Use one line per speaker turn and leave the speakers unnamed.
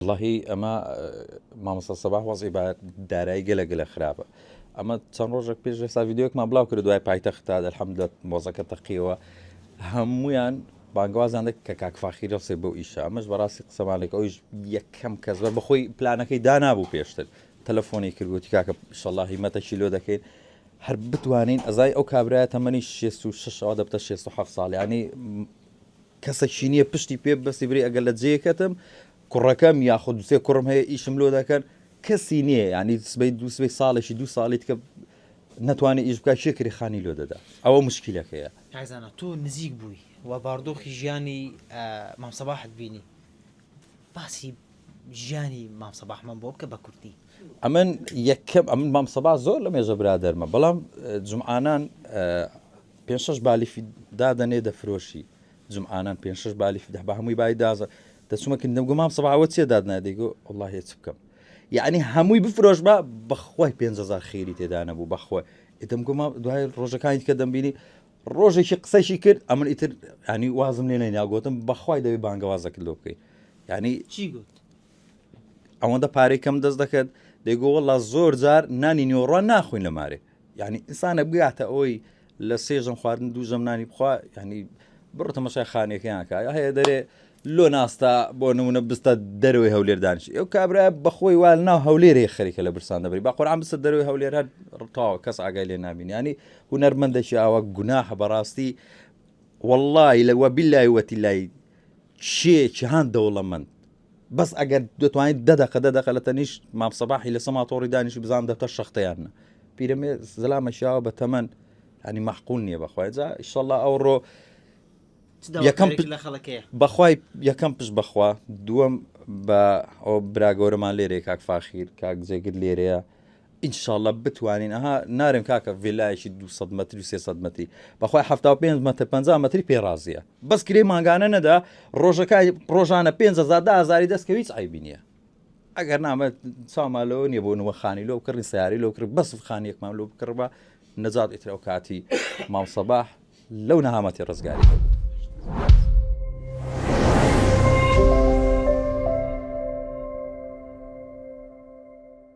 وەڵاهی ئەمە مامۆستا سەباح وەزعی دارایی گەلە گەلە خراپە ئەمە چەند ڕۆژێک پێش ئێستا ڤیدیۆکمان بڵاو کرد دوای پایتەخت تا الحمدلله مۆزەکە تەقیەوە هەمویان بانگوازیان دەکرد کە کاک فاخیر ڕسێ بۆ ئیشە ئەمەش بەڕاستی قسەمانێک ئەویش یەکەم کەس بەر بەخۆی پلانەکەی دانابوو پێشتر تەلەفۆنی کرد گوتی کاکە ئیشەڵڵا هیمەتەکی لۆ دەکەین هەر بتوانین ئەزای ئەو کابرایە تەمەنی 66 ئەوە دەبتە 67 ساڵ ینی کەسەکی نییە پشتی پێ ببەستی برێ ئەگەر لە جێیەکەتم کوڕەکەم یاخود دوسێ کوڕم هەیە ئیشم لۆ دەکەن کەسی نییە ینی سبەی دوو سبەی ساڵێکی دوو ساڵی تکە نەتوانێت ئیش بکات کێ کرێ خانی لۆ دەدا ئەوە مشکلەکەیە.
کاک زانا تۆ نزیک بووی و باردۆخی ژیانی مام سەباحت بینی باسی ژیانی مام سەباحمان بۆ بکە بە کورتی.
ئەمن یەکەم ئەمن مام سەباح زۆر لە مێژە برادەرمە بەڵام جومعانان پێنج شەش بالیفی دادەنێ دەفرۆشی جومعانان پێنج شەش بالیفی دە بە هەمووی بای دازە دەچوومە کن دەمگو مام سەباح ئەوە چیە دادنا دەیگو وەڵڵاهی چ بکەم یعنی هەمووی بفرۆش بە بەخوای 5000 خێری تێدا نەبوو بەخوای دەمگو ما دوای ڕۆژەکانی کە دەمبینی ڕۆژێکی قسەشی کرد ئەمن ئیتر ینی وازم لێ نەینا گوتم بەخوای دەبێ بانگەوازەکرد لۆ بکەی ینی
چی گوت
ئەوەندە پارەی کەم دەست دەکرد دەیگۆ وەڵا زۆر جار نانی نیۆڕان ناخۆین لە مارێ یعنی ئینسانە بگاتە ئەوەی لە سێ ژەم خواردن دوو ژەم نانی بخوا یعنی بڕۆ تەمەشای خانیەکەیان کە هەیە دەرێ لۆ ناستا بۆ نمونە بستە دەرەوەی هەولێر دانیش ئەو کابرا بەخۆی وال ناو هەولێرێ خەریکە لە برسان دەبری با قورعان بستە دەرەوەی هەولێر هەر ڕتاوە کەس ئاگای لێ نابین ینی هونەرمەندێکی ئاوا گوناحە بەڕاستی واللهی لە وەبیلای وەتیلای چێ چهان دەوڵەمەند بەس ئەگەر دەتوانیت دە دەقە دە دەقە لە تەنیشت مام سەباحی لە سەما تۆڕی دانیشی بزان دەتە شەختەیان نا پیرەمێ زەلامە شیاوە بە تەمەن ینی مەحقول نییە بەخوای جا ئیشەڵا ئەوڕۆ یەکەم
لە خەڵەکەیە
بەخوای یەکەم پشت بەخوا دووەم بە ئەو برا گەورەمان لێرەیە کاک فاخیر کاک جێگر لێرەیە ئینشاءاللە بتوانین ئەها نارێم کاکە ڤێلایەکی 200 مەتری و 300 مەتری بەخوای 75 مەتر 50 مەتری پێ ڕازیە بەس کرێ مانگانە نەدا ڕۆژەکە ڕۆژانە 5000 10000 دەست کەوی هیچ عیبی نییە ئەگەر نامە چاومان لەوە نییە بۆ نوە خانی لۆ بکڕین سیاری لۆ بکڕین بەس خانیەکمان لۆ بکڕ بە نەجات ئیتر ئەو کاتی مام سەباح لەو نەهامەتی ڕزگاری دەبوو.